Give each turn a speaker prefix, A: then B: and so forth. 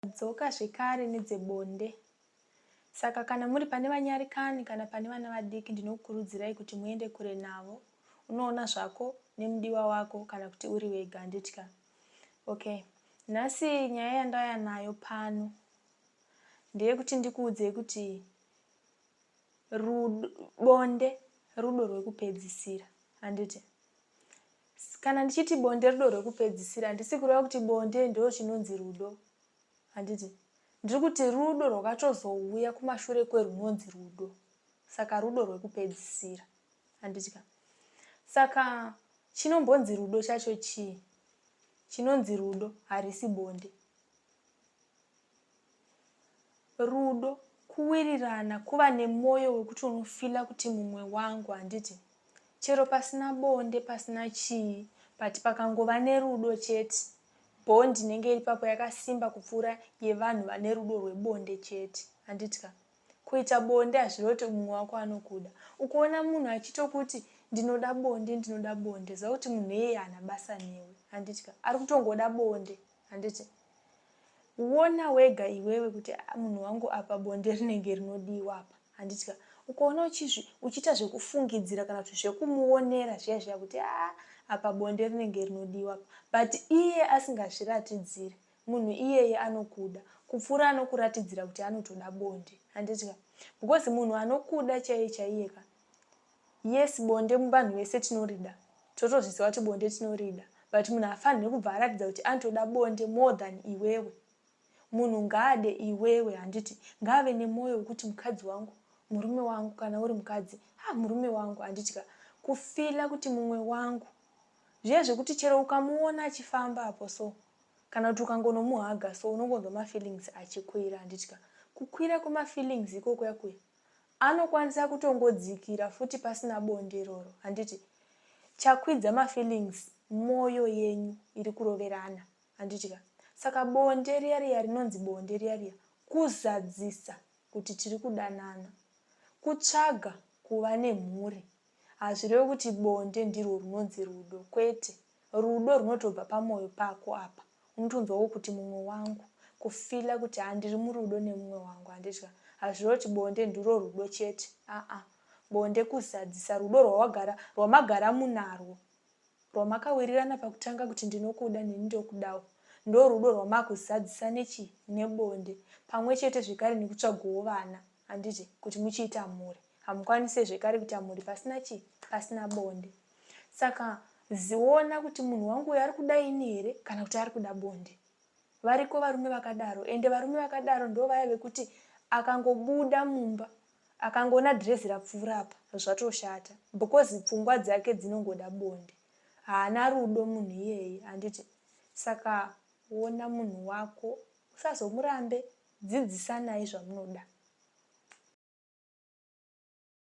A: Ndadzoka zvekare nedzebonde. Saka kana muri pane vanyarikani kana pane vana vadiki ndinokukurudzirai kuti muende kure navo. Unoona zvako nemudiwa wako kana kuti uri wega handitya. Okay. Nhasi nyaya yandauya nayo pano ndeyekuti ndikuudzei kuti rudo, bonde rudo rwekupedzisira handiti? Kana ndichiti bonde rudo rwekupedzisira handisi kureva kuti bonde ndo chinonzi rudo. Handiti? Ndiri kuti rudo rwakatozouya kumashure kwerunonzi rudo. Saka rudo rwekupedzisira. Handiti ka? Saka chinombonzi rudo chacho chii? Chinonzi rudo harisi bonde. Rudo, kuwirirana, kuva nemoyo wekuti unofila kuti mumwe wangu handiti? Chero pasina bonde pasina chii but pakangova nerudo chete bond inenge iri ipapo yakasimba kupfuura yevanhu vane rudo rwebonde chete handiti ka? Kuita bonde hazvirevi kuti mumwe wako anokuda. Ukaona munhu achitokuti ndinoda bonde ndinoda bonde ziva kuti munhu iyeye haana basa newe handiti ka? Ari kutongoda bonde handiti? Wona wega iwewe kuti ah, munhu wangu apa bonde rinenge rinodiwa apa handiti ka ukaona uchizvi uchiita zvekufungidzira kana kuti zvekumuonera zviya zviya kuti a ah, apa bonde rinenge rinodiwa apa but iye asingazviratidzire munhu iyeye anokuda kupfuura anokuratidzira kuti anotoda bonde handiti ka because munhu anokuda chaiye chaiye ka Yes bonde vanhu vese tinorida totozviziva kuti bonde tinorida but munhu haafanirwe kubva aratidza kuti anotoda bonde more than iwewe. Munhu ngaade iwewe handiti ngaave nemoyo wekuti mukadzi wangu murume wangu kana uri mukadzi ah murume wangu handiti ka kufila kuti mumwe wangu zviya zvekuti chero ukamuona achifamba apo so kana kuti ukangonomuhaga so unongonzwa mafeelings achikwira handiti ka kukwira kwemafeelings ikoko yakuya Anokwanisa kutongodzikira futi pasina bonde iroro handiti? Chakwidza mafeelings moyo yenyu iri kuroverana handiti ka? Saka bonde riya riya rinonzi bonde riya riya kuzadzisa kuti tiri kudanana. Kutsvaga kuva nemhuri. Hazvirevi kuti bonde ndirwo runonzi rudo kwete. Rudo runotobva pamoyo pako apa. Unotonzwawo kuti mumwe wangu. Kufeeler kuti haa ndiri murudo nemumwe wangu handiti ka. Hazvirevi kuti bonde ndiro rudo chete aa. Bonde kuzadzisa rudo rwawagara rwamagara munarwo. Rwamakawirirana pakutanga kuti ndinokuda neni ndokudawo. Ndorudo rwamakuzadzisa nechii? Nebonde. Pamwe chete zvekare nekutsvagawo vana handiti kuti muchiita mhuri. Hamukwanise zvekare kuita mhuri pasina chii? Pasina bonde. Saka ziona kuti munhu wangu uyu ari kuda ini here kana kuti ari kuda bonde. Variko varume vakadaro ende varume vakadaro ndovaya vekuti akangobuda mumba akangoona dhirezi rapfuura apa zvatoshata because pfungwa dzake dzinongoda bonde. Haana rudo munhu iyeye handiti? Saka ona munhu wako usazomurambe dzidzisanai zvamunoda.